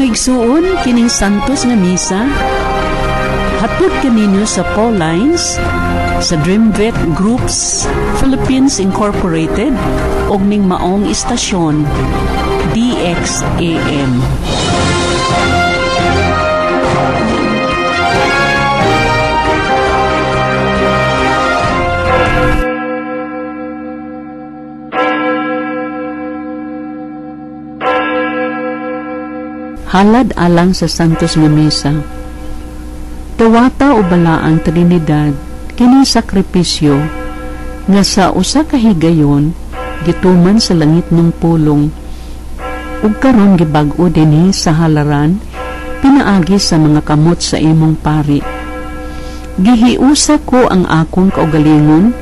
Mga igsuon, kining Santos nga Misa hatod kaninyo sa Paulines sa Dreamvet Groups Philippines Incorporated og ning maong istasyon DXAM. Halad alang sa Santos nga Misa. Dawata o balaang Trinidad kining sakripisyo nga sa usa ka higayon gituman sa langit ng pulong ug karon gibag-o dinhi sa halaran pinaagi sa mga kamot sa imong pari. Gihiusa ko ang akong kaugalingon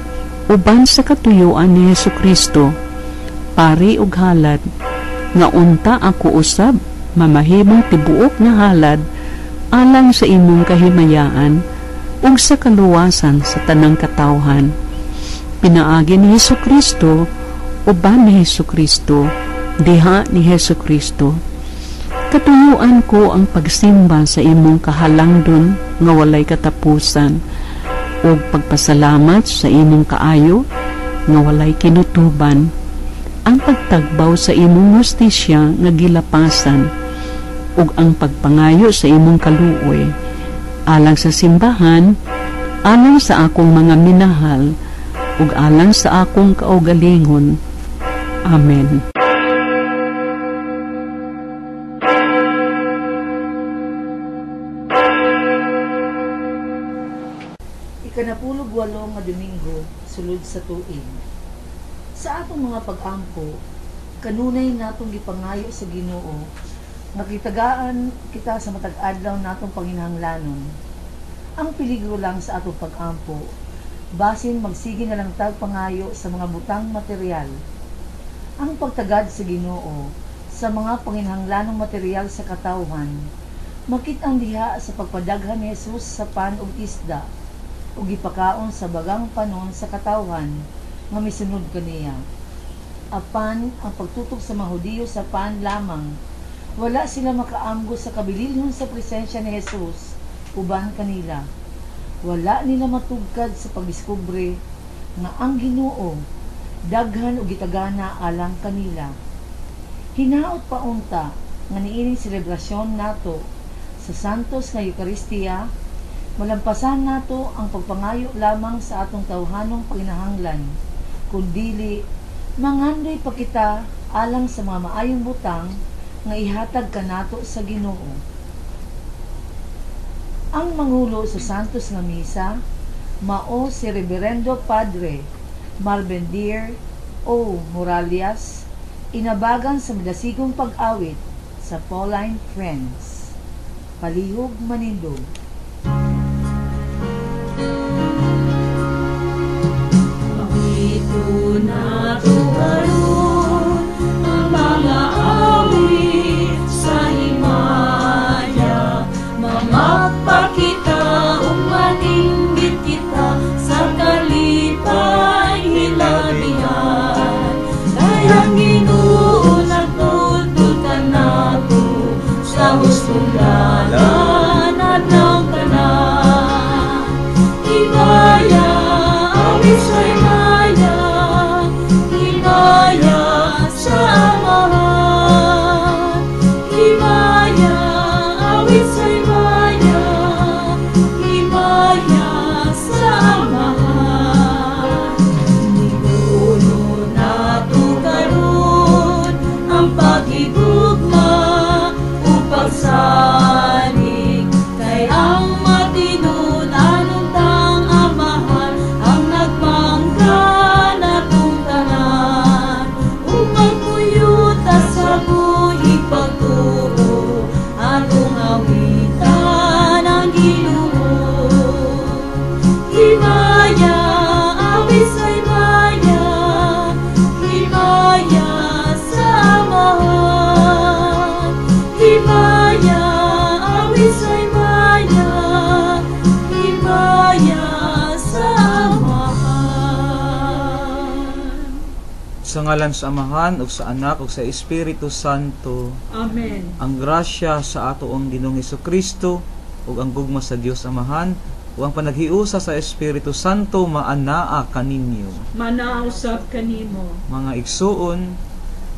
uban sa katuyuan ni Hesukristo, pari ug halad, nga unta ako usab mamahimong tibuok nga halad alang sa imong kahimayaan ug sa kaluwasan sa tanang katawhan. Pinaagi ni Hesukristo, uban ni Hesukristo, diha ni Hesukristo. Katuyuan ko ang pagsimba sa imong kahalangdon nga walay katapusan ug pagpasalamat sa imong kaayo nga walay kinutuban, ang pagtagbaw sa imong hustisya nga gilapasan ug ang pagpangayo sa imong kaluoy alang sa simbahan, alang sa akong mga minahal ug alang sa akong kaugalingon. Amen. Ikanapulog walo nga Domingo sulod sa tuig. Sa atong mga pag-ampo, kanunay natong gipangayo sa Ginoo nga kitagaan kita sa matag adlaw natong panginahanglanon. Ang peligro lang sa atong pag-ampo, basin magsige na lang tag pangayo sa mga butang material. Ang pagtagad sa Ginoo sa mga panginahanglanong material sa katawhan, makit-ang diha sa pagpadaghan ni Jesus sa pan ug isda ug gipakaon sa bagang panon sa katawhan nga misunod kaniya. Apan ang pagtutok sa mga Hudiyo sa pan lamang, wala sila makaamgo sa kabililhon sa presensya ni Jesus uban kanila. Wala nila matugkad sa pagdiskubre nga ang Ginoo daghan og gitagana alang kanila. Hinaot pa unta nga niining selebrasyon nato sa Santos nga Eukaristiya, malampasan nato ang pagpangayo lamang sa atong tawhanong panginahanglan, kundili mangandoy pa kita alang sa mga maayong butang nga ihatag kanato sa Ginoo. Ang mangulo sa Santos nga Misa mao si Reverendo Padre Marbendir O. Moralias, inabagan sa madasigong pag-awit sa Pauline Friends. Palihog manindog. Ito na karon ang mga awit sa himaya, mamapakita ug maninggit kita sa kalipay hilabihan. Kay ang Ginoo nagtultol kanato sa hustong dalan at nag Sa ngalan sa Amahan ug sa Anak ug sa Espiritu Santo. Amen. Ang grasya sa atoong Ginoong Hesukristo ug ang gugma sa Dios Amahan ug ang panaghiusa sa Espiritu Santo maanaa kaninyo. Manaa usab kanimo. Mga igsuon,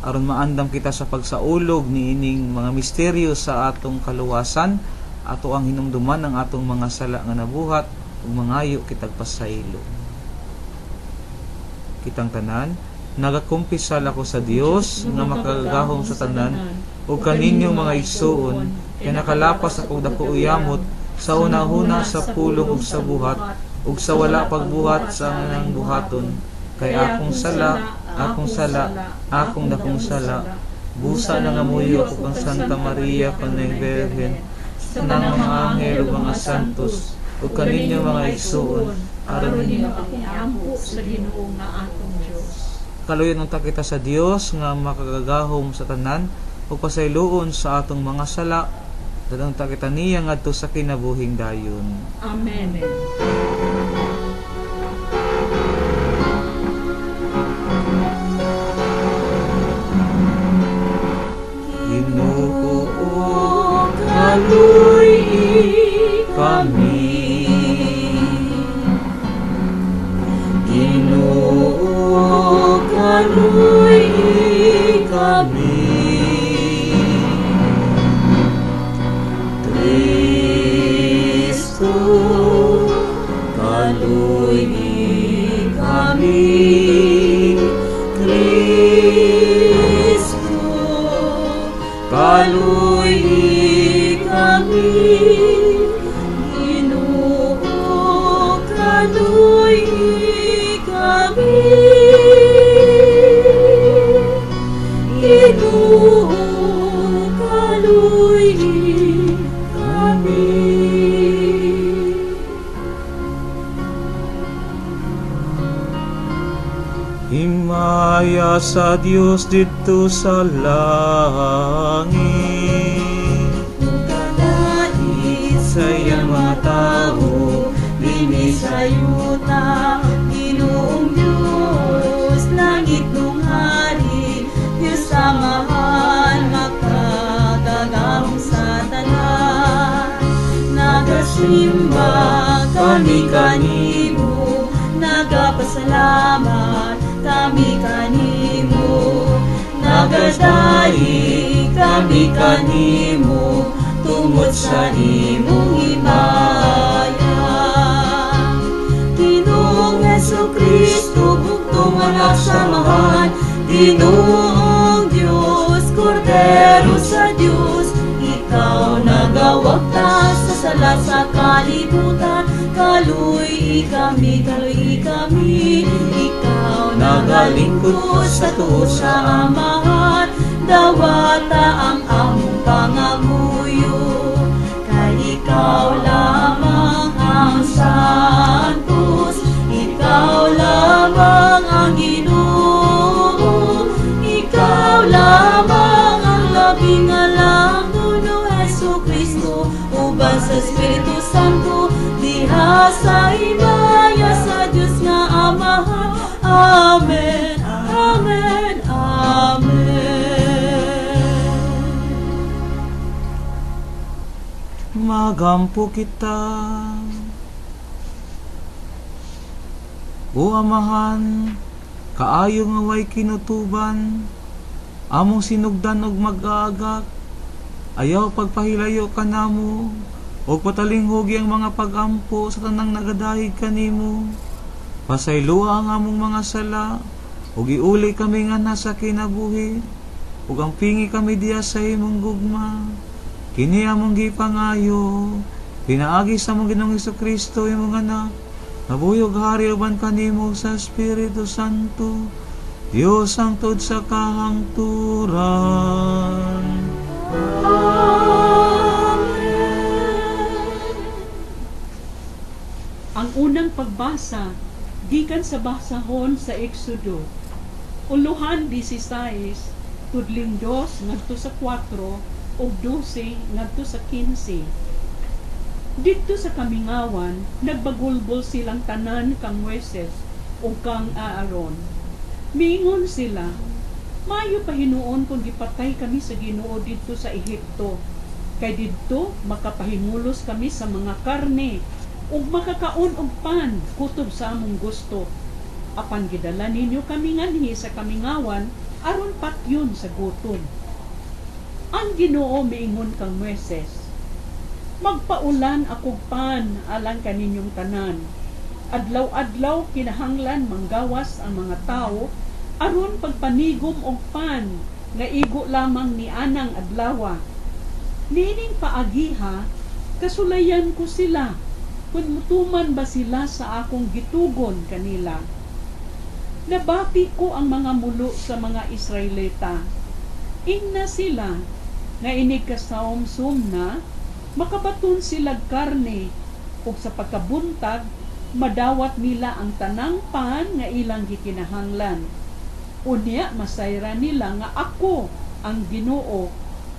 aron maandam kita sa pagsaulog niining mga misteryo sa atong kaluwasan, ato ang hinumduman ang atong mga sala nga nabuhat ug mangayo kitag pasaylo. Kitang tanan, nagakumpisal ako sa Dios nga makagagahom sa tanan ug kaninyong mga igsuon, kay nakalapas ako dako uyamot sa una-una sa pulong ug sa buhat ug sa wala pagbuhat sa anang buhaton, kay akong sala, akong sala, akong dakong sala. Busa nangamuyo ako kang Santa Maria kanang Birhen, sa tanang mga anghel ug mga santos ug kaninyong mga igsuon, aron ninyo akong ampo sa Ginoo nga atong Dios. Kaluyan unta kita sa Dios nga makagagahom sa tanan ug pasayloon sa atong mga sala, dadon ta kita niya ngadto sa kinabuhing dayon. Amen. Ginoo, kaluy kami. Ginoo, kaluy kami. Kristo, kaluy kami. Kristo, kaluy kami. Ginoo, kaluy kami. Ginoo, kaluy kami. Himaya sa Dios didto sa langit, Kadait sa iyang mga tao dinhi sa yuta, Ginoong Dios, langit nung hari, Dios Amahan, makagagahom sa tanan. Nagasimba kami kanimo, nagapasalamat kami kanimo, nagadaig kami kanimo, tungod sa imong himaya. Ginoong Hesukristo, bugtong anak sa Amahan, Ginoong Dios, Kordero sa Dios, ikaw nagawagtas sa sala sa kalibutan, kaluy kami, kaluy kami, ikaw nagalingkod sa tuo sa Amahan, dawata ang among pangamuyo, kay ikaw lamang ang santos, ikaw lamang ang Ginoo, ikaw lamang ang labing alang, Ginoong Hesukristo, uban sa Espiritu Santo, diha sa himaya sa Dios nga Amahan. Amen, amen, amen. Magampo kita. O Amahan, kaayo nga way kinutuban, among sinugdan og mag-aagak, ayaw pagpahilayo kanamo, og patalinghugi ang mga pag-ampo sa tanang nagadahig kanimo. Pasayloa ang among mga sala, ug iuli kami nga nasa kinabuhi, ug ang pingi kami diya sa imong gugma. Kini among gipangayo, pinaagi sa among Ginoong Hesukristo, imong anak, nabuyog hari uban kanimo sa Espiritu Santo, Dios ang tuod sa kahangturan. Amen. Ang unang pagbasa gikan sa basahon sa Exodo, uluhan 16, tudling 2 ngadto sa 4 ug 12 ngadto sa 15. Didto sa kamingawan, nagbagulbol silang tanan kang Moises ug kang Aaron. Miingon sila, "Maayo pa hinuon kung gipatay kami sa Ginoo didto sa Ehipto, kay didto makapahingulos kami sa mga karne ug makakaon og pan kutob sa among gusto. Apan gidala ninyo kami nganhi sa kamingawan aron patyon sa gutom." Ang Ginoo miingon kang Moises, "Magpaulan akog pan alang kaninyong tanan. Adlaw-adlaw kinahanglan manggawas ang mga tawo aron pagpanigom og pan nga igo lamang ni anang adlawa. Niining paagiha kasulayan ko sila kung mutuman ba sila sa akong gitugon kanila. Nabati ko ang mga mulo sa mga Israelita. Ingna sila nga inig kasaomsom na makabaton sila karne ug sa pagkabuntag madawat nila ang tanang pan nga ilang gikinahanglan. Unya masayra nila nga ako ang Ginoo,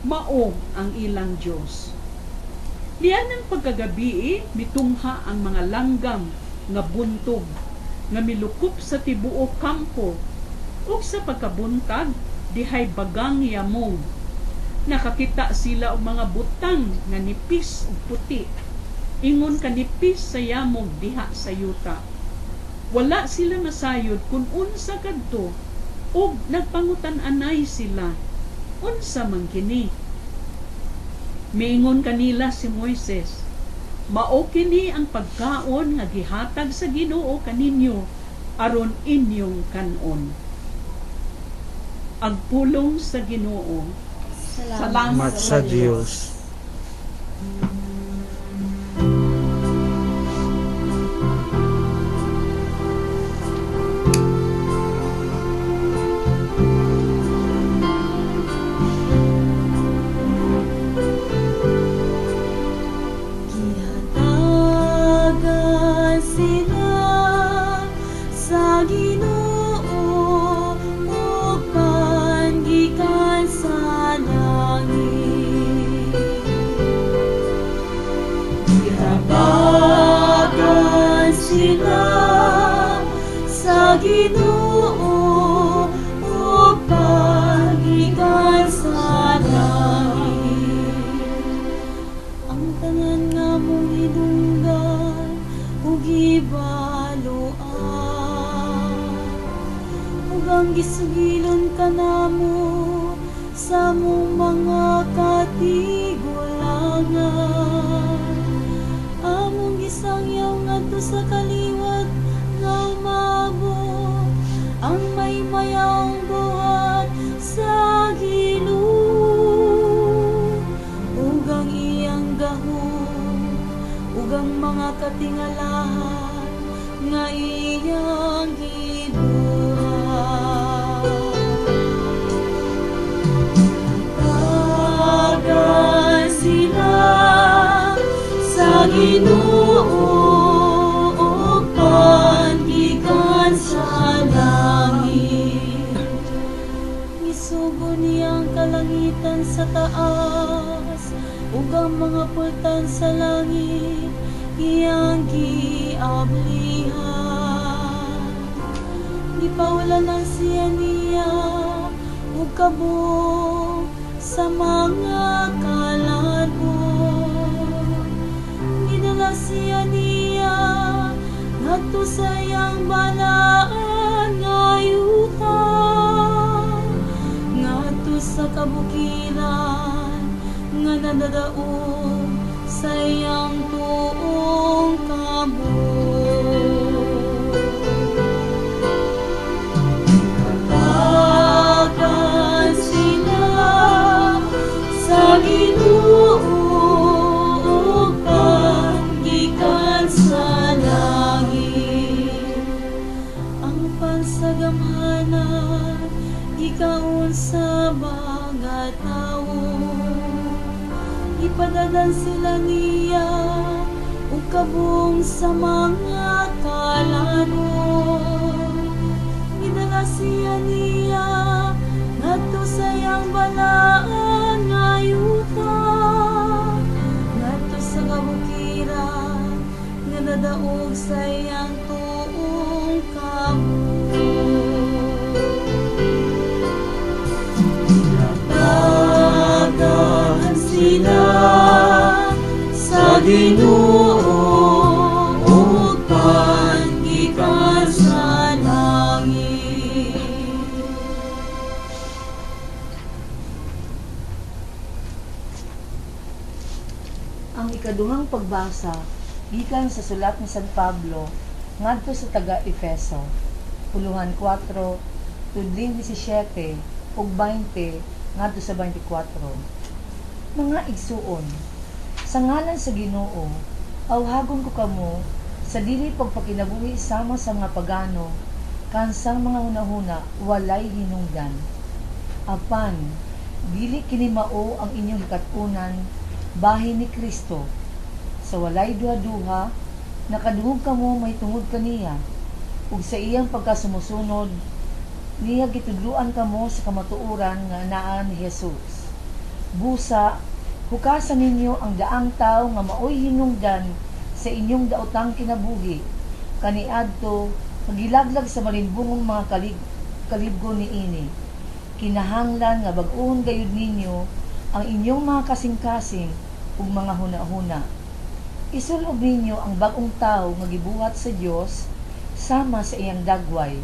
mao ang ilang Dios." Nianang pagkagabii mitungha ang mga langgam nga buntog nga milukop sa tibuok kampo, ug sa pagkabuntag dihay bagang yamong. Nakakita sila og mga butang nga nipis ug puti, ingon kanipis sa yamog diha sa yuta. Wala sila masayod kung unsa kadto, ug nagpangutan-anay sila, "Unsa man kini?" Miingon kanila si Moises, "Mao kini ang pagkaon nga gihatag sa Ginoo kaninyo aron inyong kan-on." Ang pulong sa Ginoo. Salamat Salamat sa Dios. Gihatagan sila sa Ginoo ug pan gikan sa langit. Gihatagan sila sa Ginoo ug pan gikan sa langit. Ang tanan nga mong hidunggan ug hibaluan, ug ang gisugilon kanamo sa among mga katigulangan, among gisangyaw ngadto sa kaliwat nga umabot ang maymayang buhat sa Ginoo ug ang iyang gahom ug ang mga katingalahan nga iyang gibuhat. Tagan sila sa Ginoo ug pan gikan sa langit. Gisugo niya ang kalangitan sa taas ug ang mga pultan sa langit iyang giablihan. Gipaulanan siya niya ug kabog sa mga kalan-on. Gidala siya niya ngadto sa iyang balaan nga yuta, ngadto sa kabukiran nga nadadaog sa iyang tuong kamot. Tagan sila sa Ginoo ug pan gikan sa langit. Ang pan sa gamhanan gikaon sa mga tawo. Gipadadan sila niya ug kabong sa mga kalanon. Gidala siya niya ngadto sa iyang balaan nga yuta, ngadto sa kabukiran nga nadaog sa iyang tuong kamot. nila sa Ginoo ug pan gikan sa langit. Ang ikaduhang pagbasa gikan sa sulat ni San Pablo ngadto sa taga-Efeso, Puluhan 4, tudling 17 ug 20 ngadto sa 24. Mga igsuon, sa ngalan sa Ginoo, awhagon ko kamo sa dili pagpakinabuhi sama sa mga pagano, kansang mga hunahuna walay hinungdan. Apan dili kini mao ang inyong hikatunan bahin ni Kristo. Sa walay duha-duha, nakadungog kamo mahitungod kaniya, ug sa iyang pagkasumusunod, niya gitudloan kamo sa kamatuoran nga naa ni Jesus. Busa, hukasan ninyo ang daang tawo nga maoy hinungdan sa inyong daotang kinabuhi, kaniadto pagilaglag sa malimbungong mga kalibgo niini. Kinahanglan nga bag-ohon gayud ninyo ang inyong mga kasing-kasing ug mga hunahuna. Isulob ninyo ang bag-ong tawo nga gibuhat sa Dios sama sa iyang dagway,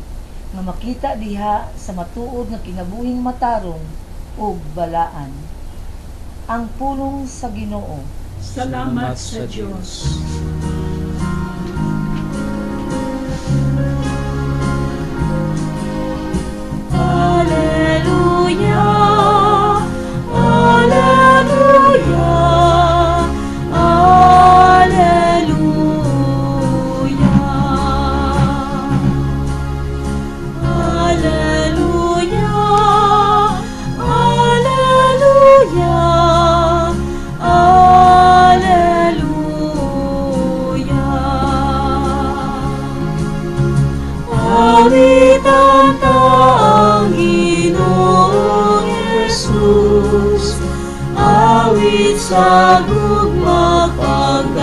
nga makita diha sa matuod nga kinabuhing matarong ug balaan. Ang pulong sa Ginoo. Salamat sa Dios. Alleluia, alleluia, alleluia. Alleluia, alleluia, alleluia. Awitan ta ang Ginoong Jesus, awit sa gugma pagdait.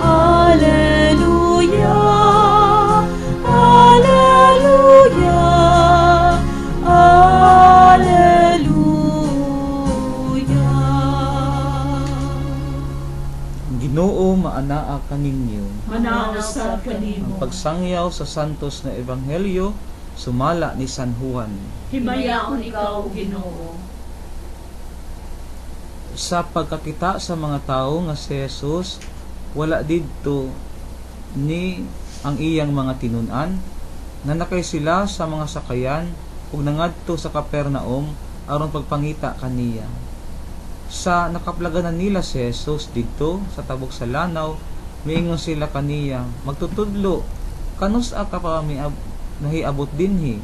Alleluia, alleluia, alleluia. Ginoo maanaa kaninyo. Manao sa kanimo. Ang pagsangyaw sa Santos na Ebanghelyo sumala ni San Juan. Himayaon ikaw, Ginoo. Sa pagkakita sa mga tawo nga si Jesus wala didto ni ang iyang mga tinun-an, nanakay sila sa mga sakayan ug nangadto sa Capernaum aron pagpangita kaniya. Sa nakaplaganan nila si Jesus didto sa tabok sa lanaw, miingon sila kaniya, magtutudlo, kanus-a ka pa nahiabot dinhi?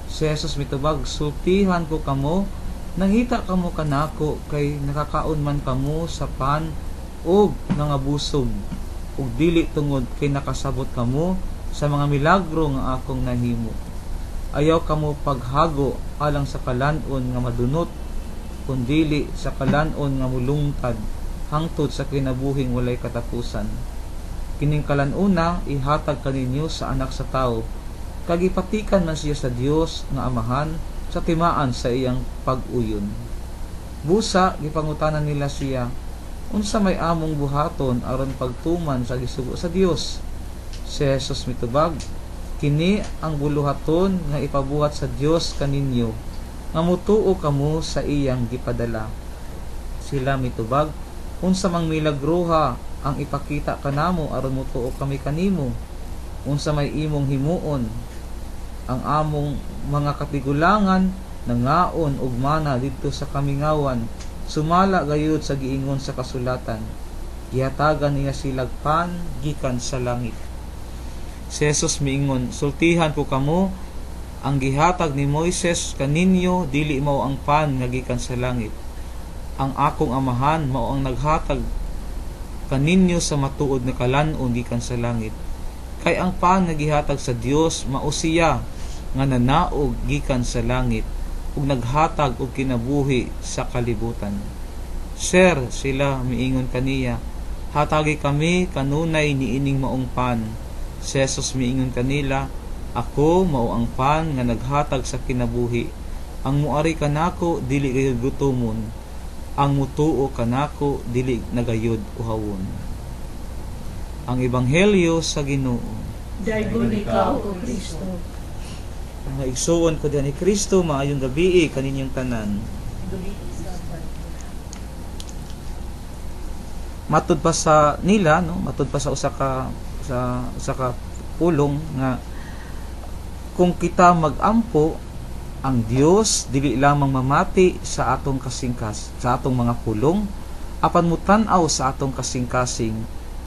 Si Jesus mitubag, sultihan ko kamo, nangita kamo kanako kay nakakaon man kamo sa pan ug nangabusog, ug dili tungod kay nakasabot kamo sa mga milagro nga akong nahimo. Ayaw kamo paghago alang sa kalan-on nga madunot, kundili sa kalan-on nga mulungtad hangtod sa kinabuhing walay katapusan. Kining kalan-una ihatag kaninyo sa anak sa tawo, kag ipatikan man siya sa Dios nga Amahan sa timaan sa iyang pag-uyon. Busa gipangutanan nila siya, unsa may among buhaton aron pagtuman sa gisugo sa Dios? Si Jesus mitubag, kini ang buluhaton nga ipabuhat sa Dios kaninyo, nga mutuo kamo sa iyang gipadala. Sila mitubag, unsa mang milagroha ang ipakita kanamo aron mutuo kami kanimo? Unsa may imong himuon? Ang among mga katigulangan nangaon og mana didto sa kamingawan, sumala gayud sa giingon sa kasulatan, gihatagan niya silag pan gikan sa langit. Si Jesus miingon, sultihan ko kamo, ang gihatag ni Moises kaninyo dili mao ang pan nga gikan sa langit. Ang akong amahan mao ang naghatag kaninyo sa matuod nga kalan-on gikan sa langit. Kay ang pan nga gihatag sa Dios mao siya nga nanaog gikan sa langit ug naghatag og kinabuhi sa kalibutan. Sir, sila miingon kaniya, hatagi kami kanunay niining maong pan. Si Jesus miingon kanila, Ako mao ang pan nga naghatag sa kinabuhi. Ang muari kanako dili gayud gutomon, ang mutuo kanako dili nagayod uhawon. Ang Ebanghelyo sa Ginoo. Daygon ikaw, O Kristo. Mga igsuon ko diha ni Kristo, maayong gabii kaninyong tanan. Matud pa sa nila, no, matud pa sa usa ka pulong nga kung kita magampo, ang Dios dili lamang mamati sa atong kasingkas, sa atong mga pulong, apan mutan-aw sa atong kasing-kasing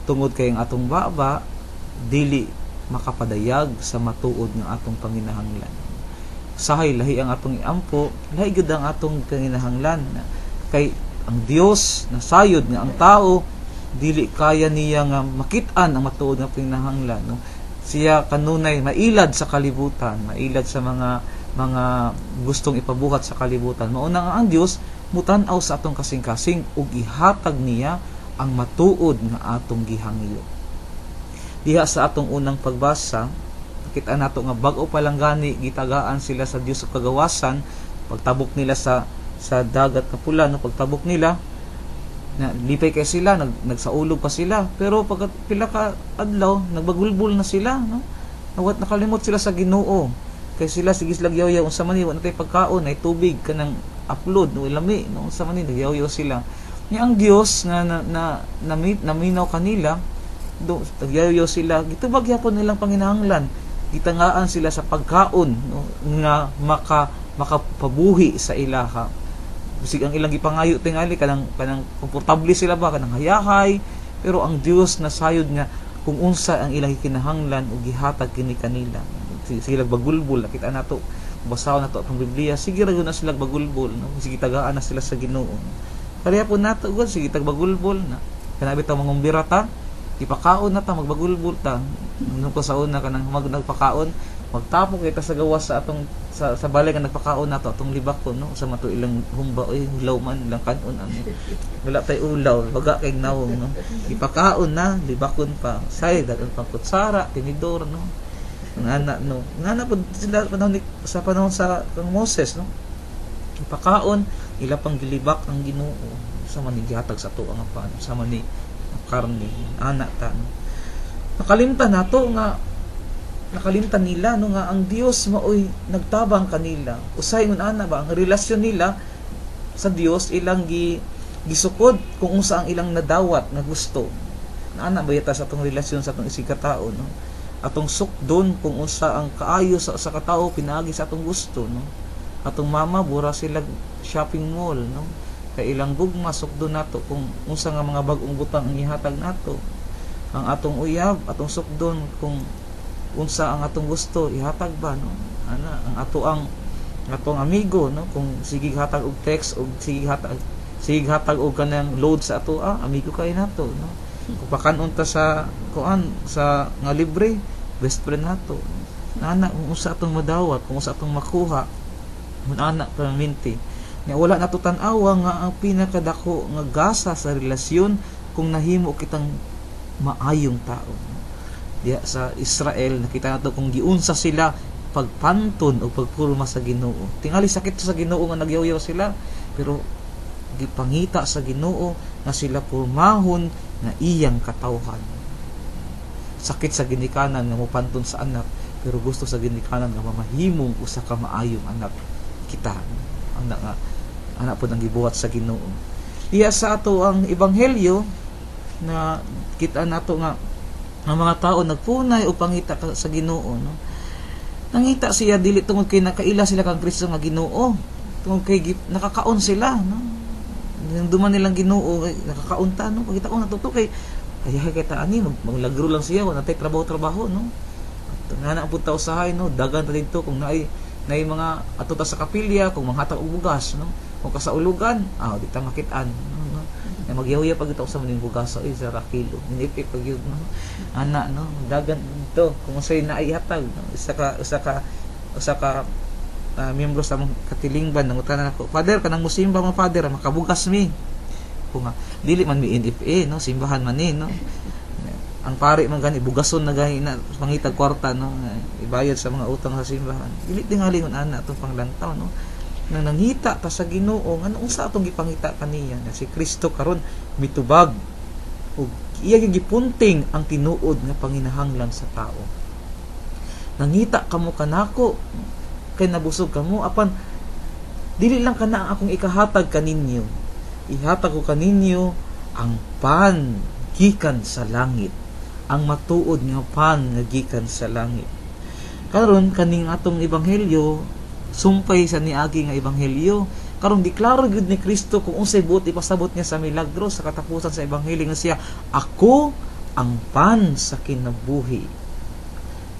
tungod kay ang atong baba dili makapadayag sa matuod nga atong panginahanglan. Sahay lahi ang atong iampo, lahi gyud ang atong panginahanglan, kay ang Dios nasayod nga ang tao dili kaya niya nga makit-an ang matuod nga panginahanglan, no? Siya kanunay mailad sa kalibutan, mailad sa mga gustong ipabuhat sa kalibutan. Mauna nga ang Dios mutan-aw sa atong kasing-kasing ug ihatag niya ang matuod nga atong gihangyo. Diha sa atong unang pagbasa, kita nato nga bag-o pa lang gani gitagaan sila sa Dios og kagawasan pagtabok nila sa dagat na pula, no, pagtabok nila na lipay kay sila, nagsaulog pa sila, pero pag pila ka adlaw nagbagulbul na sila, no, nawat nakalimot sila sa Ginoo kay sila sige sila gyawyaw unsa man ni, wa na tay pagkaon, ay tubig kanang upload no lami, no, unsa man ni, nagyawyaw sila. Nya ang Dios nga na naminaw kanila, do nagyawyaw sila, gitubag gyapon nilang panginahanglan, gitangaan sila sa pagkaon, no, nga makapabuhi sa ilaha. Bisig ang ilang gipangayo tingali kanang komportable sila ba, kanang hayahay, pero ang Dios nasayod nga kung unsa ang ilang kinahanglan ug gihatag kini kanila. Sige bagulbol, nakita nato, basahon nato atong Biblia, sige ra gyud na sila bagulbol, no, sige tagaan na sila sa Ginoo. Pareha po nato gud, sige tagbagulbol na kanabi ta mangumbira ta, ipakaon na ta, magbagulbol ta. Nung ko sa una kanang nagpakaon, magtapok kita sa gawas sa atong sa balay nga nagpakaon nato atong libakon, no, sa mato ilang humba, oy ulaw man ilang kanon ano, wala tay ulaw, baga kay nawong, no, ipakaon na libakon pa, say dadon pang kutsara, tinidor, no, ngana, no, ngana pud sila panahon sa panahon sa kang Moses, no, ipakaon ila pang gilibak ang Ginoo sa man gihatag sa tuang pan, sa man ni karne ana ta, no. Nakalimtan nato nga nakalimtan nila, no, nga ang Dios maoy nagtabang kanila. Usay ngun ana ba ang relasyon nila sa Dios ilang gisukod kung unsa ang ilang nadawat nga gusto. Ana ba yata sa atong relasyon sa atong isig katao, no? Atong sukdon kung unsa ang kaayo sa usa ka tawo pinaagi sa atong gusto, no? Atong mama bura sila shopping mall, no? Kay ilang gugma sukdon nato kung unsa nga mga bag-ong butang ang ihatag nato. Ang atong uyab atong sukdon kung unsa ang atong gusto ihatag ba, no? Ana ang ato ang atong amigo, no, kung sige hatag og text og sige hatag og kanang load sa ato, amigo kay nato, no? Kung pakan-on ta sa kuan sa nga libre, best friend nato. Ana kung unsa atong madawat, kung unsa atong makuha, mun ana permanente. Nya wala nato tan-awa nga ang pinakadako nga gasa sa relasyon kung nahimo kitang maayong tao. Diya sa Israel nakita nato kung giunsa sila pagpanton o pagpurma sa Ginoo. Tingali sakit sa Ginoo nga nagyawyaw sila, pero gipangita sa Ginoo nga sila purmahon nga iyang katawhan. Sakit sa ginikanan nga mopanton sa anak, pero gusto sa ginikanan nga mamahimong usa ka maayong anak kita. Anak nga anak pod ang gibuhat sa Ginoo. Diya sa ato ang ebanghelyo na kita nato nga ang mga tao nagpunay o pangita sa Ginoo, no? Nangita siya dili tungod kay nakaila sila kang Kristo nga Ginoo, tungod kay nakakaon sila, no? Duman nilang Ginoo nakakaon ta, no? Pagita ko natuto kay ay kay ta ani maglagro lang siya, wala tay trabaho-trabaho, no? At ngana pud ta usahay, no, dagan ta didto kung naay mga ato ta sa kapilya kung manghatag og bugas, no? Kung kasaulugan, di ta makit-an, no? Na magyawya pag ito sa maning bugas ay sa kilo minipip pag yun, no? Ana, no, dagan dito kung unsay naihatag, no? Usa ka miyembro sa among katilingban nangutana nako, Father, kanang musimba mo Father, makabugas mi. Ko nga dili man mi NFA, no, simbahan man ni, no. Ang pari man gani bugason na gani na pangitag kwarta, no, ibayad sa mga utang sa simbahan. Dili tingali ngon ana atong panglantaw, no. Nang nangita ta sa Ginoo, ngano unsa atong gipangita kaniya? Nga si Kristo karon mitubag ug iya gipunting ang tinuod nga panginahanglan sa tao. Nangita kamo kanako kay nabusog kamo, apan dili lang kana ang akong ikahatag kaninyo. Ihatag ko kaninyo ang pan gikan sa langit, ang matuod nga pan nga gikan sa langit. Karon kaning atong ebanghelyo, sumpay sa niagi nga ebanghelyo, karon giklaro gyud ni Kristo kung unsay buot ipasabot niya sa milagro sa katapusan sa ebanghelyo nga siya, ako ang pan sa kinabuhi.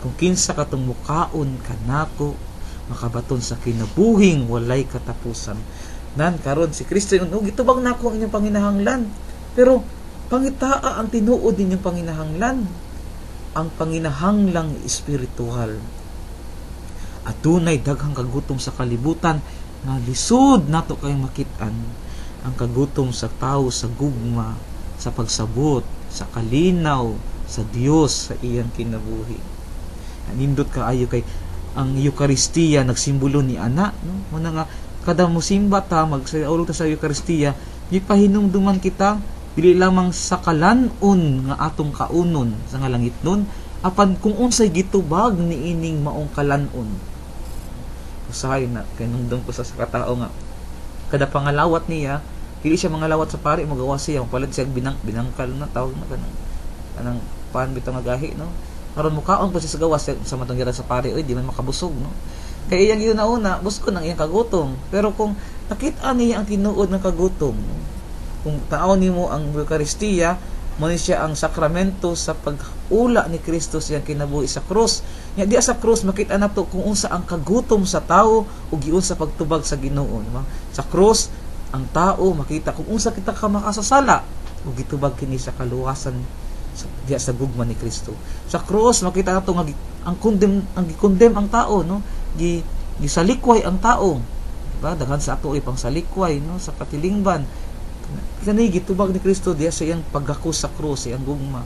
Kung kinsa katong mukaon kanako, makabaton sa kinabuhing walay katapusan. Nan karon si Kristo ingon, oh, gitubag nako ang inyong panginahanglan. Pero pangitaa ang tinuod ninyong panginahanglan, ang panginahanglang espiritual. Adunay daghang kagutom sa kalibutan nga lisod nato kayong makit-an. Ang kagutom sa tao sa gugma, sa pagsabot, sa kalinaw sa Dios sa iyang kinabuhi. Nindot kaayo kay ang Eukaristiya nagsimbolo ni ana, no? Muna nga kada musimba ta, magsaulog ta sa Eukaristiya, gipahinumduman kita dili lamang sa kalan-on nga atong kaunon sa nga langit nun, apan kung unsay gitubag niining maong kalan-on. Usahay na kay nungdong ko sa katao nga kada pangalawat niya, dili siya mangalawat sa pari, magawa siya palit siya binangkal na tawag na kanang kanang pan bitaw nga gahi, no. Karon mukaon pa siya sa gawas sa matong gira sa pari, oy di man makabusog, no. Kay iyang giuna-una, busog ang iyang kagutom. Pero kung nakita niya ang tinuod ng kagutom, no? Kung tao nimo ang Eukaristiya, mo ni siya ang sakramento sa pag-ula ni Kristo sa iyang kinabuhi sa krus. Nya diya sa krus makita nato kung unsa ang kagutom sa tao ug giunsa pagtubag sa Ginoo, no? Sa krus ang tao makita kung unsa kita ka makasasala ug gitubag kini sa kaluwasan sa, diya sa gugma ni Kristo. Sa krus makita nato nga ang condemn, ang gi-condemn ang tao, no, gi gisalikway ang tao, diba? Daghan sa ato ay pangsalikway, no, sa katilingban. Kani gitubag ni Kristo diya sa iyang paggako sa krus, iyang gugma.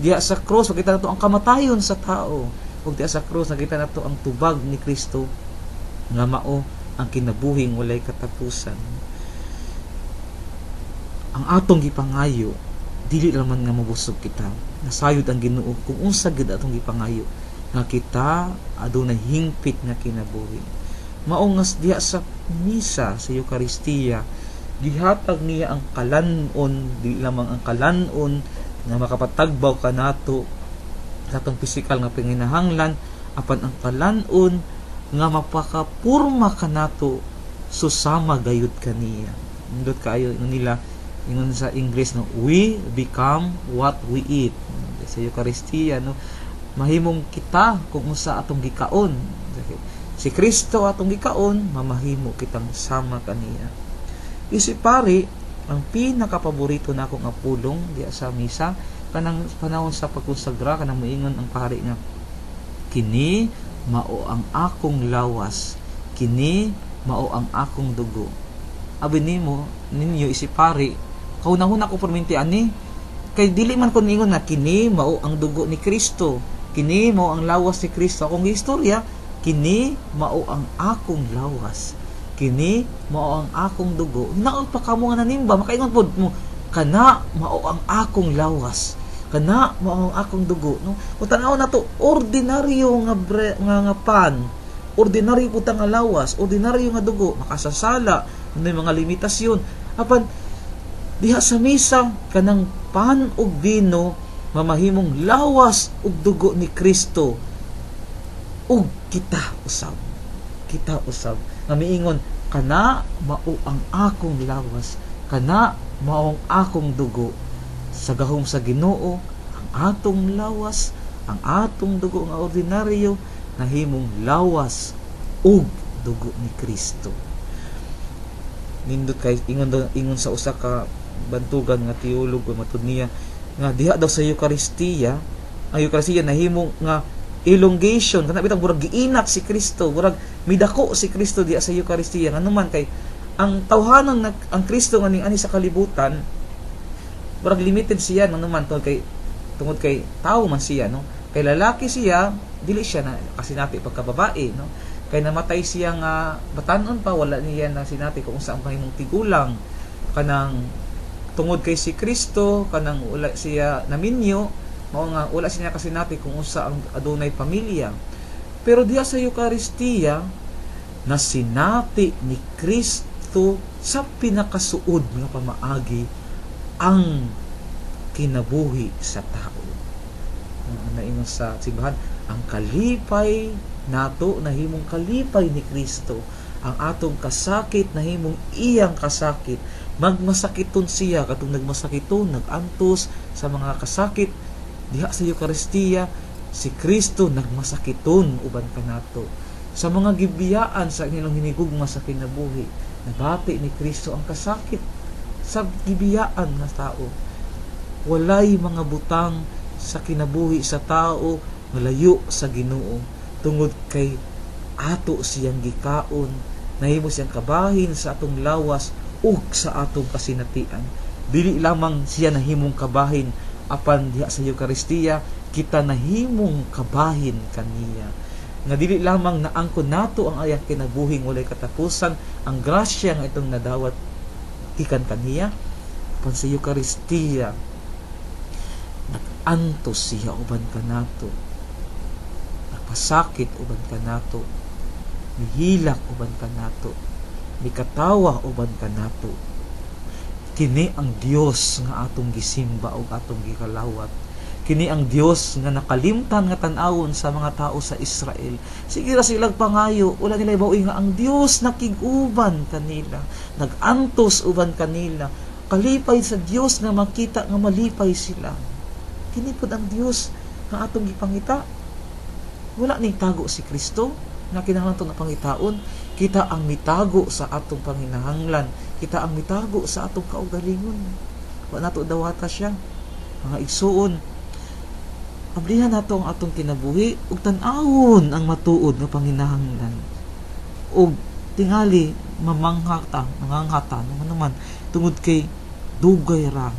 Diya sa krus makita nato ang kamatayon sa tao, ug diya sa krus nakita nato ang tubag ni Kristo nga mao ang kinabuhing walay katapusan. Ang atong gipangayo dili raman nga mabusog kita. Nasayod ang Ginoo kung unsa gid atong gipangayo nga kita adunay hingpit nga kinabuhi. Mao nga diha sa misa sa Eukaristiya gihatag niya ang kalan-on, di lamang ang kalan-on nga makapatagbaw kanato sa atong pisikal nga panginahanglan, apan ang kalan-on nga mapakapurma kanato susama gayud kaniya. Nindot kaayo nila ingon sa English, no, we become what we eat. Sa Eukaristiya, no, mahimong kita kung unsa atong gikaon. Si Kristo atong gikaon, mamahimo kitang sama kaniya. Isip pari, ang pinakapaborito nako nga pulong diya sa misa kanang panahon sa pagkonsagra, kanang moingon ang pari nga kini mao ang akong lawas, kini mao ang akong dugo. Abi nimo ninyo isip pari, kauna-una ko perminti ani kay dili man ko niingon nga kini mao ang dugo ni Kristo, kini mao ang lawas ni Kristo. Akong istorya, kini mao ang akong lawas, kini mao ang akong dugo. Naol pa kamo nga nanimba, makaingon pod mo kana mao ang akong lawas, kana mao ang akong dugo, no. Kung tan-aw nato, ordinaryo nga nga pan, ordinaryo pud nga lawas, ordinaryo nga dugo, makasasala, may mga limitasyon. Apan diha sa misa kanang pan ug bino mamahimong lawas ug dugo ni Kristo ug kita usab, kita usab nga miingon kana mao ang akong lawas, kana mao ang akong dugo. Sa gahom sa Ginoo, ang atong lawas, ang atong dugo nga ordinaryo nahimong lawas ug dugo ni Kristo. Nindot kay ingon daw, ingon sa usa ka bantugan nga teologo, matud niya nga diha daw sa Eukaristiya, ang Eukaristiya nahimong nga elongation, kana bitang murag giinat si Kristo, murag midako si Kristo diha sa Eukaristiya. Ngano man kay ang tawhanon ang Kristo nga ning ani sa kalibutan murag limited siya, ngano man tungod kay Tungod kay tao man siya, no? Kay lalaki siya, dili siya na kasinati pagkababae, no? Kay namatay siya nga batanon pa, wala niya na sinati kung unsa ang mahimong tigulang. Kanang tungod kay si Kristo, kanang wala siya naminyo, mao nga wala siya kasinati kung unsa ang adunay pamilya. Pero diha sa Eukaristiya, nasinati ni Kristo sa pinakasuod nga pamaagi ang kinabuhi sa tao. Naingon sa simbahan, ang kalipay nato nahimong kalipay ni Kristo, ang atong kasakit nahimong iyang kasakit. Magmasakiton siya katong nagmasakiton, nagantos sa mga kasakit diha sa Eukaristiya. Si Kristo nagmasakiton uban kanato sa mga gibiyaan sa inyong hinigugma sa kinabuhi. Nabati ni Kristo ang kasakit sa gibiyaan nga tao. Walay mga butang sa kinabuhi sa tao malayo sa Ginoo, tungod kay ato siyang gikaon, nahimo siyang kabahin sa atong lawas ug sa atong kasinatian. Dili lamang siya nahimong kabahin, apan diha sa Eukaristiya kita nahimong kabahin kaniya. Nga dili lamang naangkon nato ang ayang kinabuhing walay katapusan, ang grasya nga itong nadawat gikan kaniya, apan sa Eukaristiya nag-antos siya uban kanato, nagpasakit uban kanato, mihilak uban kanato, mikatawa uban kanato. Kini ang Dios nga atong gisimba ug atong gikalawat. Kini ang Dios nga nakalimtan nga tan-awon sa mga tao sa Israel. Sige ra silang pangayo, wala nila ibaw nga ang Dios nakig-uban kanila, nag-antos uban kanila. Kalipay sa Dios nga makita nga malipay sila. Kini pud ang Dios nga atong gipangita. Wala ning tago si Kristo nga kinahanglan to na pangitaon. Kita ang mitago sa atong panginahanglan, kita ang mitago sa atong kaugalingon. Wa nato dawata siya. Mga igsuon, ablihan nato ang atong kinabuhi ug tan-awon ang matuod nga panginahanglan. Ug tingali mamanghata, nanganghata naman naman tungod kay dugay ra,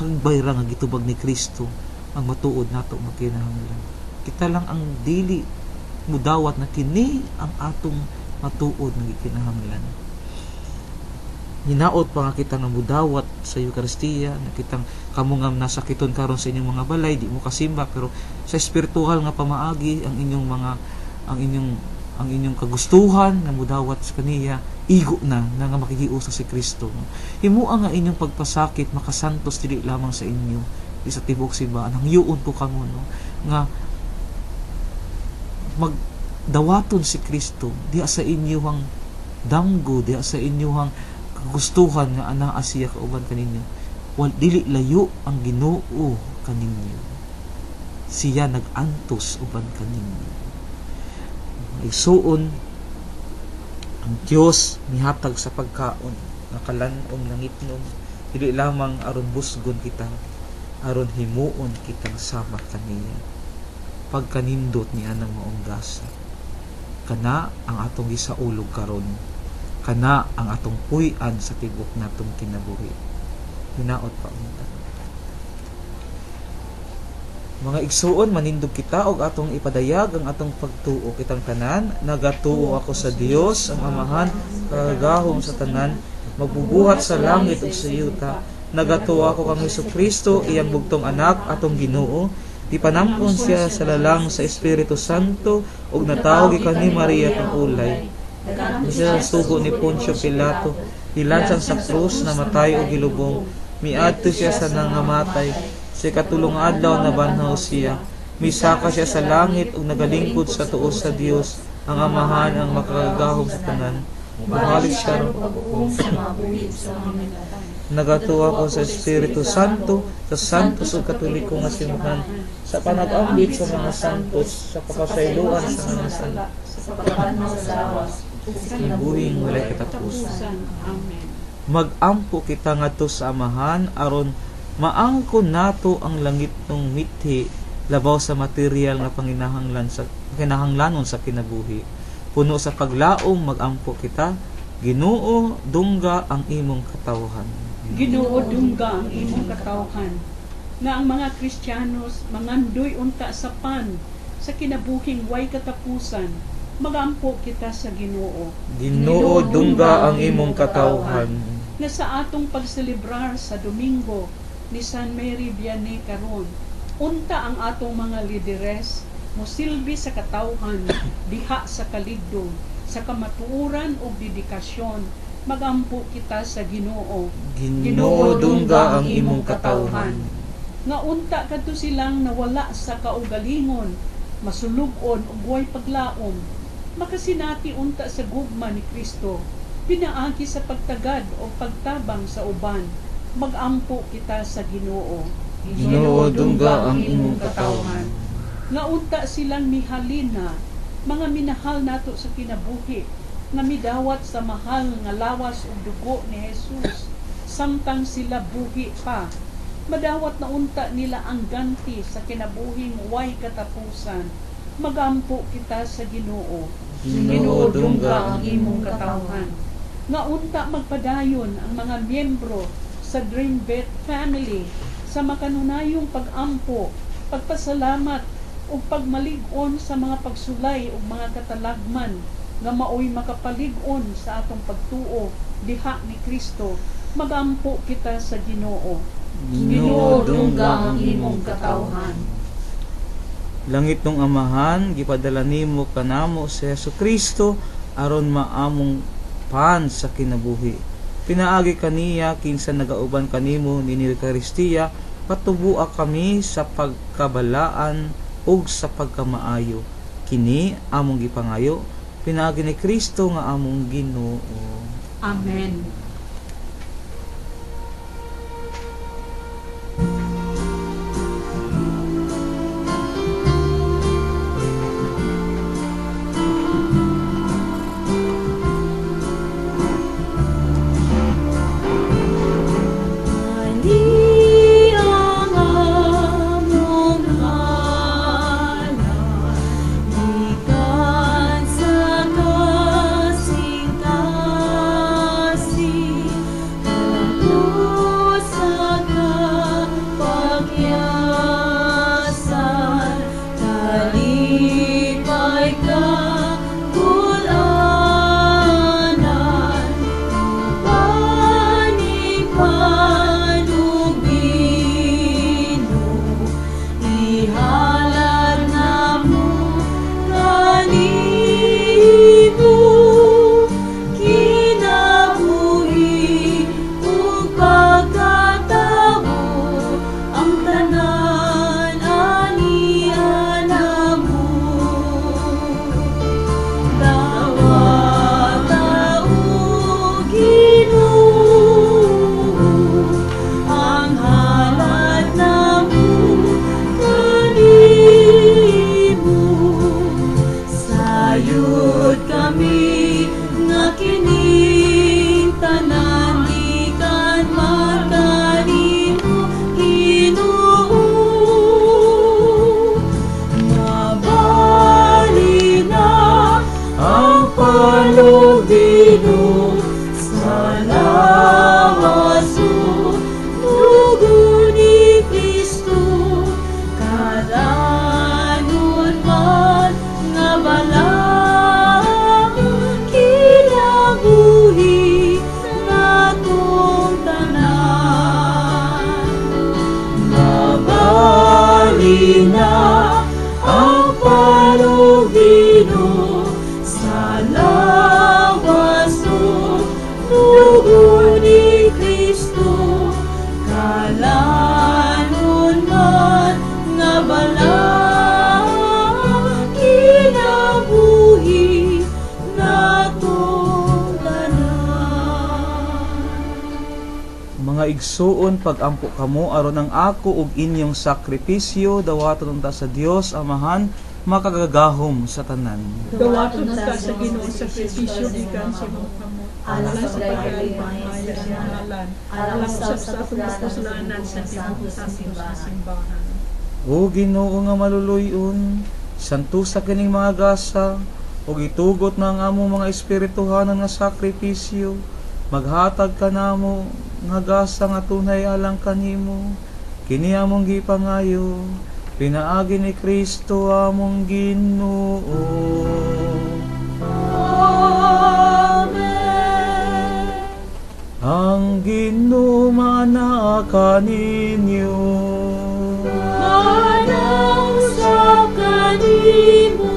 hagbay ra nga gitubag ni Kristo ang matuod nato nga kinahanglan. Kita lang ang dili mudawat na kini ang atong matuod nga gikinahanglan. Hinaot pa nga kita nga mudawat sa Eukaristiya, na kitang kamo nga nasakiton karon sa inyong mga balay, di mo kasimba, pero sa espiritual nga pamaagi ang inyong mga ang inyong kagustuhan nga mudawat sa kaniya, igo na na nga makikiusa si Kristo. Himua nga inyong pagpasakit makasantos dili lamang sa inyo, di sa tibuok simbahan. Hangyuon ko kamo, no, nga magdawaton si Kristo diha sa inyong damgo, diha sa inyong kagustuhan nga anaa siya kauban kaninyo. Wal dili layo ang Ginoo kaninyo. Siya nag-antos uban kaninyo. Igsuon, ang Dios mihatag sa pagkaon, nakalan-om langitnon, dili lamang aron busgon kita, aron himuon kitang sama kaniya. Pagkanindot ni anang maong gasa, kana ang atong gisaulog karon, kana ang atong puy-an sa tibok natong kinabuhi. Hinaot pa unta. Mga igsuon, manindog kita og atong ipadayag ang atong pagtuo. Kitang tanan, nagatuo ako sa Dios ang Amahan, kagahom sa tanan, magbubuhat sa langit ug sa yuta. Nagatuo ako kang Hesukristo, iyang bugtong anak, atong Ginoo. Gipanampon siya sa lalang sa Espiritu Santo ug natawo gikan ni Maria kang ulay. Siya sugo ni Poncio Pilato, gilansang sa krus, namatay ug gilubong. Miadto siya sa nangamatay. Sa ikatulong adlaw nabanhaw siya. Misaka siya sa langit ug nagalingkod sa tuo sa Dios, ang Amahan ang makagagahom sa tanan. Muhalik siya ron pag-uong sa mga buhi sa mga namatay. Nagatuo ako sa Espiritu Santo, sa Santos ug Katoliko nga simbahan, sa panag-ambit sa mga santos, sa pakasayloan sa mga sala, sa pagkabanhaw sa lawas, ug sa kinabuhing walay katapusan. Amen. Mag-ampo kita ngadto sa Amahan aron maangkon nato ang langitnong mithi labaw sa material nga panginahanglan sa kinahanglanon sa kinabuhi. Puno sa paglaom mag-ampo kita, Ginoo, dungga ang imong katawhan. Ginoo, dungga ang imong katawhan. Nga ang mga Kristiyanos mangandoy unta sa pan sa kinabuhing way katapusan, magampo kita sa Ginoo. Ginoo, dungga ang imong katawhan. Nga sa atong pagselebrar sa Domingo ni San Mary Vianney karon, unta ang atong mga lideres mosilbi sa katawhan diha sa kaligdong, sa kamatuoran ug dedikasyon, magampo kita sa Ginoo. Ginoo, dungga ang imong katawhan. Nga unta kadto silang nawala sa kaugalingon, masulug-on ug way paglaom, makasinati unta sa gugma ni Kristo, pinaagi sa pagtagad o pagtabang sa uban, magampo kita sa Ginoo. Ginoo, dungga ang imong katawhan. Nga unta silang mihalina, mga minahal nato sa kinabuhi, nga midawat sa mahal nga lawas ug dugo ni Jesus, samtang sila buhi pa, madawat na unta nila ang ganti sa kinabuhing way katapusan, magampo kita sa Ginoo. Ginoo, dungga ang imong katawhan. Nga unta magpadayon ang mga miyembro sa Dreambet family sa makanunayong pag-ampo, pagpasalamat ug pagmalig-on sa mga pagsulay ug mga katalagman nga maoy makapalig-on sa atong pagtuo diha ni Kristo, magampo kita sa Ginoo. Ginoo, dungga ang imong katawhan. Langit nung Amahan, gipadala nimo kanamo si Hesukristo aron maamong pan sa kinabuhi. Pinaagi kaniya kinsa nagauban kanimo ni Eucharistia, patubua kami sa pagkabalaan ug sa pagkamaayo. Kini among gipangayo pinaagi ni Kristo nga among Ginoo. Amen. Igsuon, pagampo kamo aron ang ako ug inyong sakripisyo dawaton unta sa Dios Amahan makagagahom sa tanan. Dawaton unta sa Ginoo sakripisyo gikan sa imong kamot, alang sa pagkalipay sa ngalan, alang sa atong kapusulanan sa tibuok sa simbahan. O Ginoo nga maluluy-on, santusa kining mga gasa ug itugot na ang among mga espirituhanon nga sakripisyo. Maghatag kanamo nga gasa nga tunay alang kanimo, Kini among gipangayo pinaagi ni Kristo among Ginoo. Amen. Ang Ginoo maanaa kaninyo. Manang sa kanimo.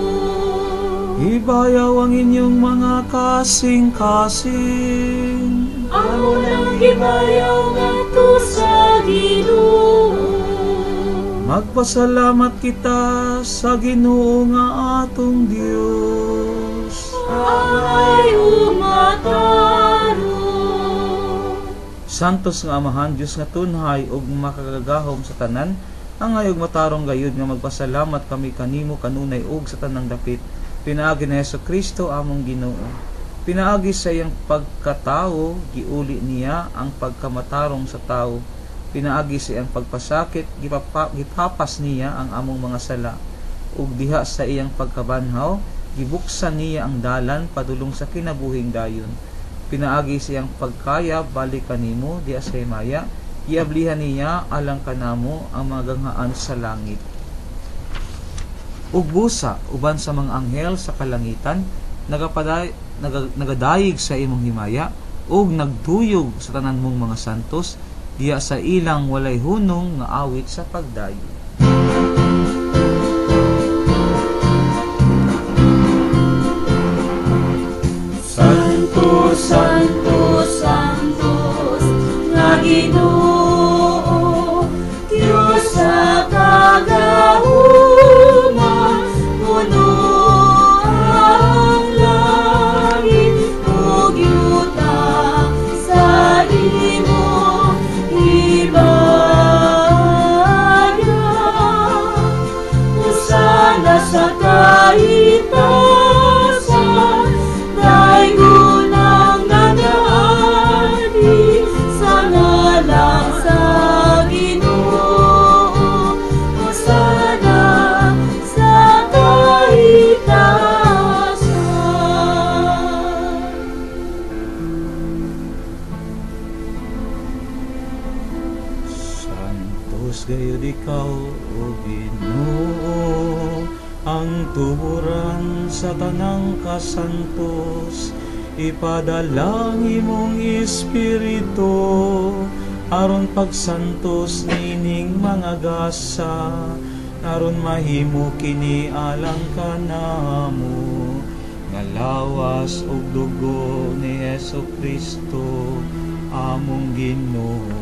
Ibayaw ang inyong mga kasing-kasing. Amo nang gibayaw ngadto sa Ginoo. Magpasalamat kita sa Ginoo nga atong Dios. Angay umatarong. Santos nga Amahan, Dios nga tunhay ug makagagahom sa tanan, angay ug matarong gayud nga magpasalamat kami kanimo kanunay ug sa tanang dapit, pinaagi ni Hesus Kristo among Ginoo. Pinaagi sa iyang pagkatawo, giuli niya ang pagkamatarong sa tawo. Pinaagi sa iyang pagpasakit, gipapas niya ang among mga sala. Ug diha sa iyang pagkabanhaw, gibuksan niya ang dalan padulong sa kinabuhing dayon. Pinaagi sa iyang pagkaya balik kanimo diha sa himaya, giablihan niya alang kanamo ang mga ganghaan sa langit. Ug busa uban sa mga anghel sa kalangitan, nagadayig sa imong himaya ug nagduyog sa tanan mong mga santos diha sa ilang walay hunong nga awit sa pagdayeg. Santo, Santo, Santos, nga Ginoo, Dios sa kagahuma, puno ang langit ug yuta sa imong himaya. Hosana sa kahitasan, daygon ang nagaani sa ngalan sa Ginoo. Hosana sa kahitasan. Santos gayud ikaw, O Ginoo, ang tuburan sa tanang kasantos. Ipadala ang imong espiritu aron pagsantos nining mga gasa, aron mahimo kini alang kanamo nga lawas ug dugo ni Hesus Kristo among Ginoo.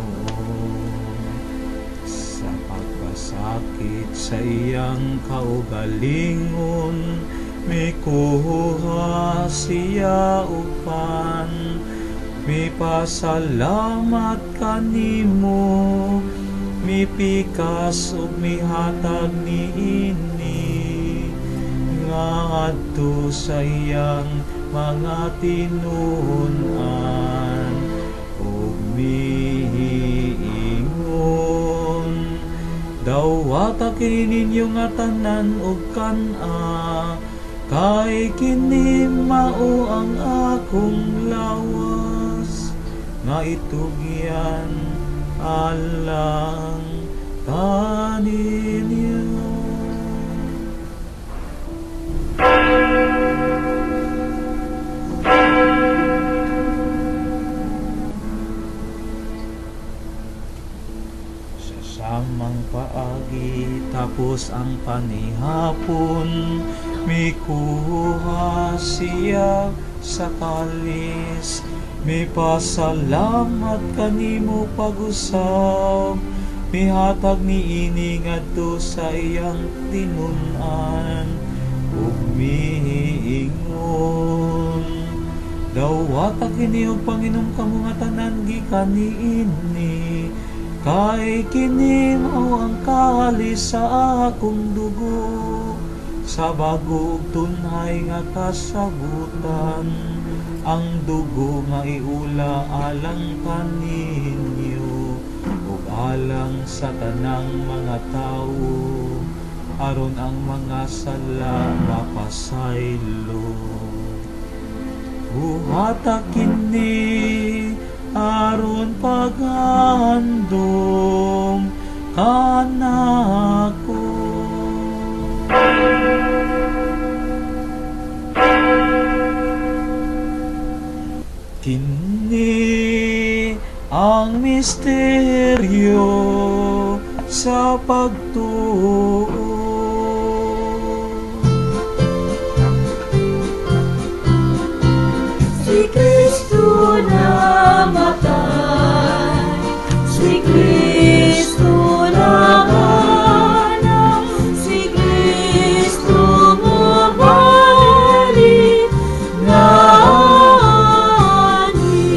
Sa pagpasakit sa iyang kaugalingon, mikuha siya upan, mipasalamat kanimo, mipikas ug mihatag niini ngadto sa iyang mga tinun-an ug mihiingon, dawata kini ninyo nga tanan ug kan-a, kay kini mao ang akong lawas nga itugyan alang kaninyo. Sa samang paagi tapos ang panihapon, mikuha siya sa kalis, mipasalamat kanimo pag-usab, mihatag niini ngadto sa iyang tinun-an ug miingon, dawata kini og panginom kamo nga tanan gikan niini, kay kini mao ang kalis sa akong dugo, sa bago ug tunhay nga kasabutan, ang dugo nga iula alang kaninyo ug alang sa tanang mga tawo, aron ang mga sala mapasaylo. Buhata kini aron paghandom kanako. Kini ang misteryo sa pagtuo. Si Kristo namatay, si Kristo nabanal, si Kristo mobalik na ani.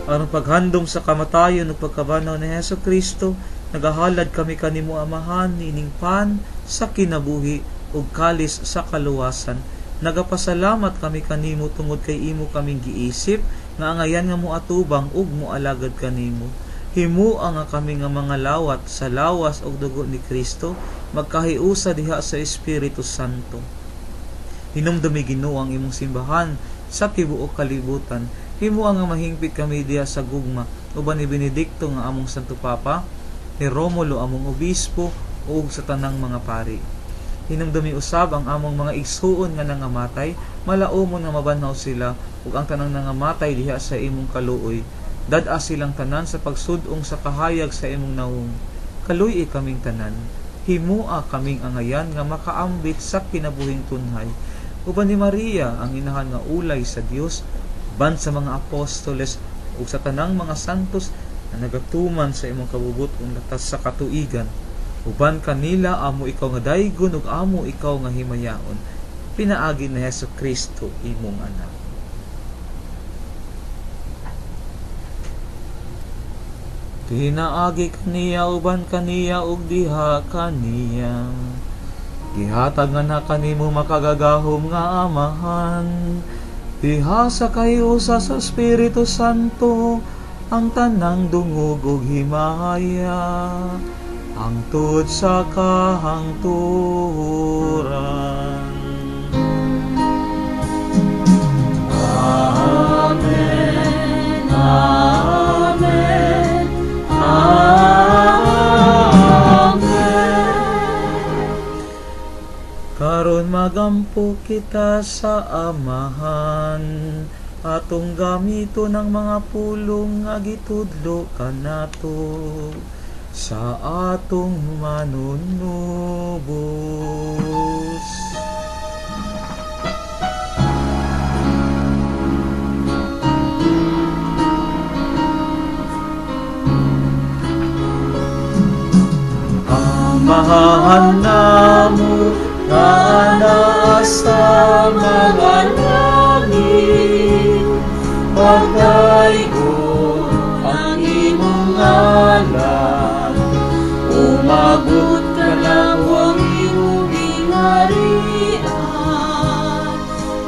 Aron paghandom sa kamatayon ug pagkabanaw ni Hesus Kristo, nagahalad kami kanimo Amahan niining pan sa kinabuhi ug kalis sa kaluwasan. Nagapasalamat kami kanimo tungod kay imo kaming giisip nga angayan nga moatubang ug moalagad kanimo. Himua nga kami nga mga lawat sa lawas ug dugo ni Kristo, magkahiusa diha sa Espiritu Santo. Hinumdumi Ginoo ang imong simbahan sa tibuok kalibutan. Himua nga mahingpit kami diha sa gugma uban ni Benedicto nga among Santo Papa, ni Romulo among obispo ug sa tanang mga pari. Hinumdumi usab ang among mga igsuon nga nangamatay, malaumon nga mabanhaw sila ug ang tanang nangamatay diha sa imong kaluoy. Dad-a silang tanan sa pagsud-ong sa kahayag sa imong nawong. Kaluy-i kaming tanan, himua kaming angayan nga makaambit sa kinabuhing tunhay. Uban ni Maria ang inahan nga ulay sa Dios, uban sa mga apostoles ug sa tanang mga santos na nagatuman sa imong kabubut-on latas sa katuigan. Uban kanila amo ikaw nga daygon ug amo ikaw nga himayaon, pinaagi ni Hesus Kristo imong anak. Pinaagi kaniya, uban kaniya ug diha kaniya, gihatag nga na kanimo makagagahom nga Amahan, diha sa kahiusa sa Espiritu Santo ang tanang dungog ug himaya, hangtod sa kahangturan. Amen. Amen. Amen. Karon magampo kita sa Amahan, atong gamito ng mga pulong nga gitudlo kanato sa atong manunubos. Amahan namo nga naa sa mga langit, pagdaygon ang imong ngalan, umabot kanamo ang imong gingharian,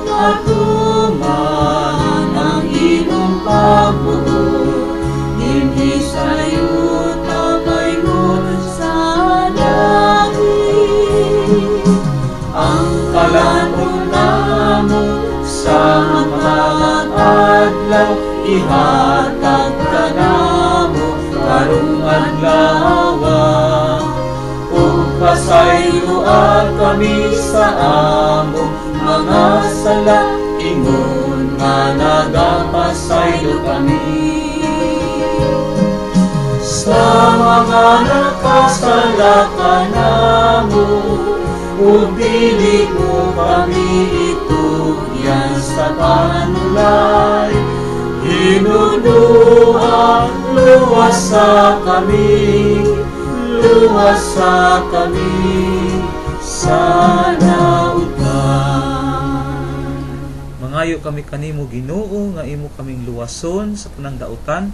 matuman ang imong pagbuot dinhi sa yuta paingon sa langit. Ang kalan-on namo sa mga adlaw ihatag kanamo karong adlaw, ug pasayloa kami sa among mga sala ingon nga nagapasaylo kami sa mga nakasala kanamo, ug dili mo kami itugyan sa panulay. Hinunduha, luwasa kami, luwasa kami sa nautan. Mangayo kami kanimo Ginoo nga imo kaming luwason sa tanang dautan.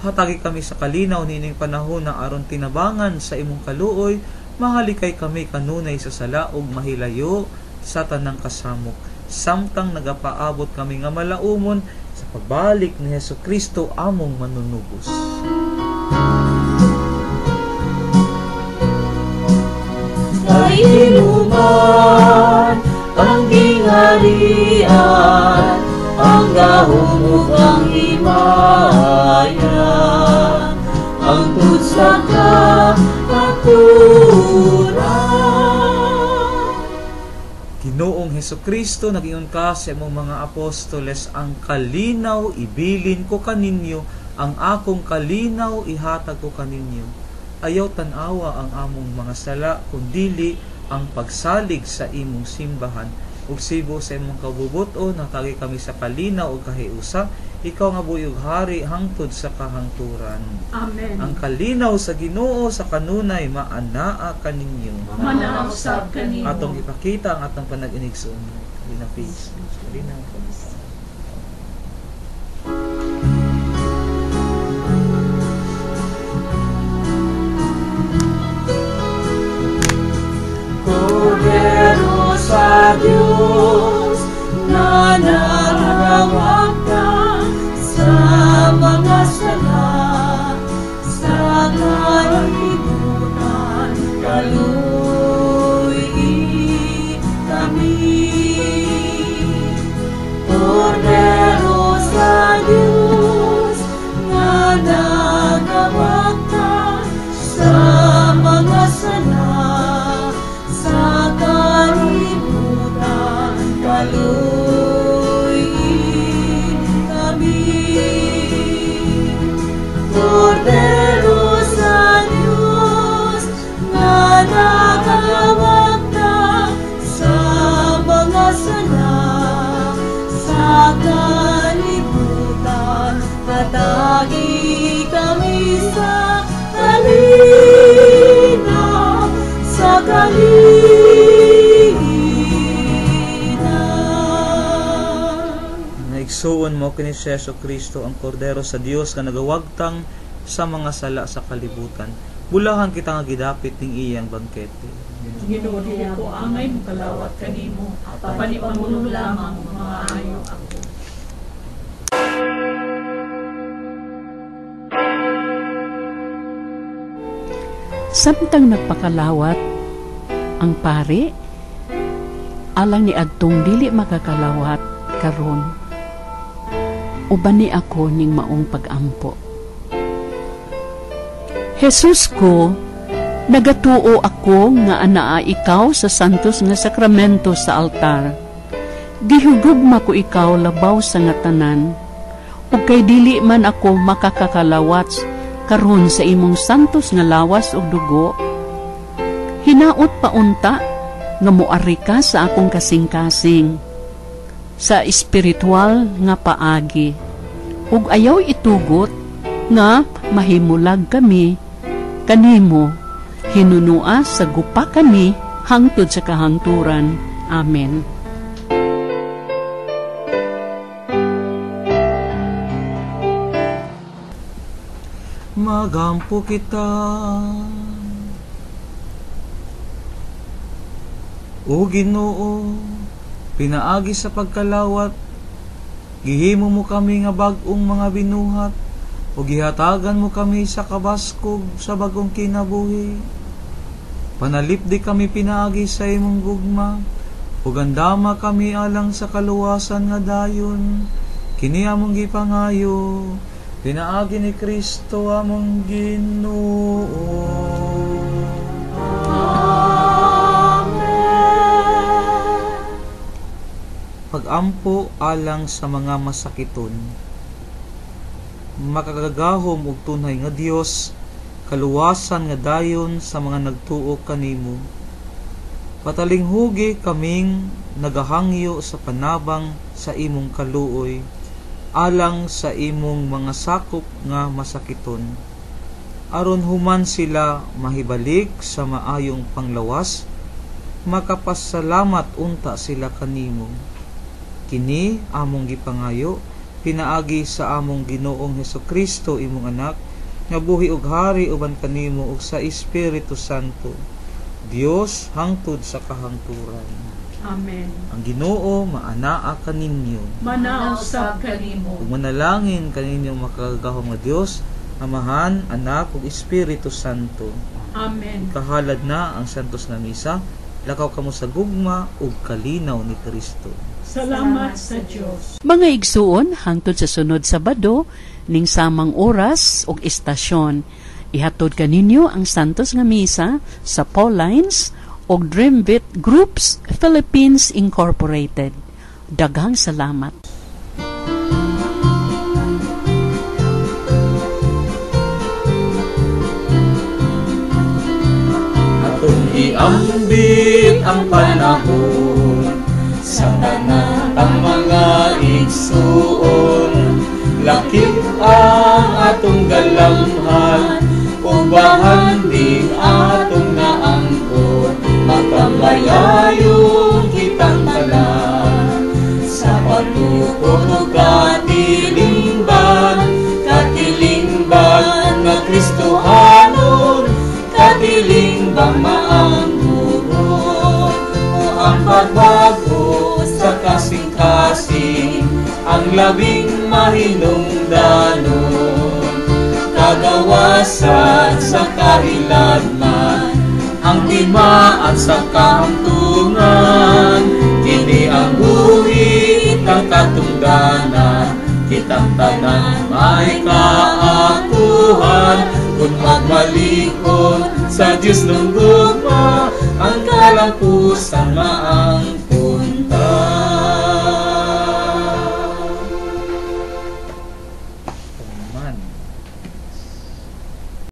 Hatagi kami sa kalinaw niining panahon na aron tinabangan sa imong kaluoy, mahalikay kami kanunay sa sala ug mahilayo sa tanang kasamok, samtang nagapaabot kami nga malaumon sa pagbalik ni Hesus Kristo among manunubos. Kay imo man ang gingharian, ang gahom ug ang himaya, ang tud sa kahaturan. Ginoong Hesukristo, nag-ingon ka sa imong mga apostoles, ang kalinaw ibilin ko kaninyo, ang akong kalinaw ihatag ko kaninyo. Ayaw tan-awa ang among mga sala, kundili ang pagsalig sa imong simbahan. Ug sibo sa imong kabubuton, natagi kami sa kalinaw ug kahiusa, ikaw nga buhi ug hari hangtod sa kahangturan. Amen. Ang kalinaw sa Ginoo sa kanunay maanaa kaninyo. Manaa usab kanimo. Atong ipakita ang atong panag-inigsoon. Kalinaw, peace. Kalinaw. Kordero sa Diyos na nagawagtang sa mga sala sa kalibutan, kaluy kami. Kordero sa Diyos na nagawagtang sa mga sala sa kalibutan, kaluy kami. Kordero sa Diyos na nagawagtang sa mga sala sa kalibutan, hatagi kami sa kalinaw, sa kalinaw. Naigsuon mo kini si Jesu Kristo ang kordero sa Dios nga nagawagtang sa mga sala sa kalibutan. Bulahan kita nga gidapit ning iyang bangkete. Ginoo, dili ko angay mokalawat kanimo, apan ipangulo lamang maayo ako. Samtang nagpakalawat ang pare, alang ni adtong dili makakalawat karon, uban ni ako ning maong pagampo. Jesus ko, nagatuo ako nga anaa ikaw sa santos nga sakramento sa altar. Gihugugma ko ikaw labaw sa nga tanan, ug kay dili man ako makakakalawat karon sa imong santos nga lawas ug dugo. Hinaot paunta nga moari ka sa akong kasing-kasing sa espiritual nga paagi, ug ayaw itugot nga mahimulag kami kanimo, hinunua sa gupa kami hangtod sa kahangturan. Amen. Magampo kita. O Ginoo, pinaagi sa pagkalawat, gihimo mo kami nga bag-ong mga binuhat, o gihatagan mo kami sa kabaskog sa bagong kinabuhi. Panalipdi kami pinaagi sa imong gugma, o gandama kami alang sa kaluwasan nga dayon. Kini among gipangayo, pinaagi ni Kristo among Ginoo. Amen. Pagampo alang sa mga masakiton. Makagagahom og tunay nga Dios, kaluwasan nga dayon sa mga nagtuo kanimo. Patalinghugi kaming nagahangyo sa panabang sa imong kaluoy, alang sa imong mga sakop nga masakiton. Aron human sila mahibalik sa maayong panglawas, makapasalamat unta sila kanimo. Kini among gipangayo, pinaagi sa among Ginoong Hesukristo imong anak, nga buhi og hari uban kanimo ug sa Espiritu Santo, Dios hangtod sa kahangturan. Amen. Ang Ginoo maanaa kaninyo. Manaa usab kanimo. Ug manalangin kaninyo makagagahom nga Dios, Amahan, Anak ug Espiritu Santo. Amen. Kahalad na ang santos nga misa, lakaw kamo sa gugma ug kalinaw ni Kristo. Salamat sa Dios. Mga igsuon, hangtod sa sunod Sabado ning samang oras ug istasyon. Ihatod kaninyo ang Santos nga Misa sa Paulines og Dreambit Groups Philippines Incorporated. Daghang salamat. Atong iambit ang panahon sa tanan ang mga igsuon, lakip ang atong galamhan ug bahanding atong naangkon, matambayayon kitang tanan sa pagtukod ug katilingban, katilingban nga Kristohanon, katilingban maangkuron o ang pagbago sa kasing-kasing ang labing mahinungdanon, kagawasan sa kahiladman ang timaan sa kahamtungan, kini ang buhit ng katungdanan, kitang tanan may kaakuhan, kung magmalikod sa Diyos ng gugma, ang kalampusan maangkuhan.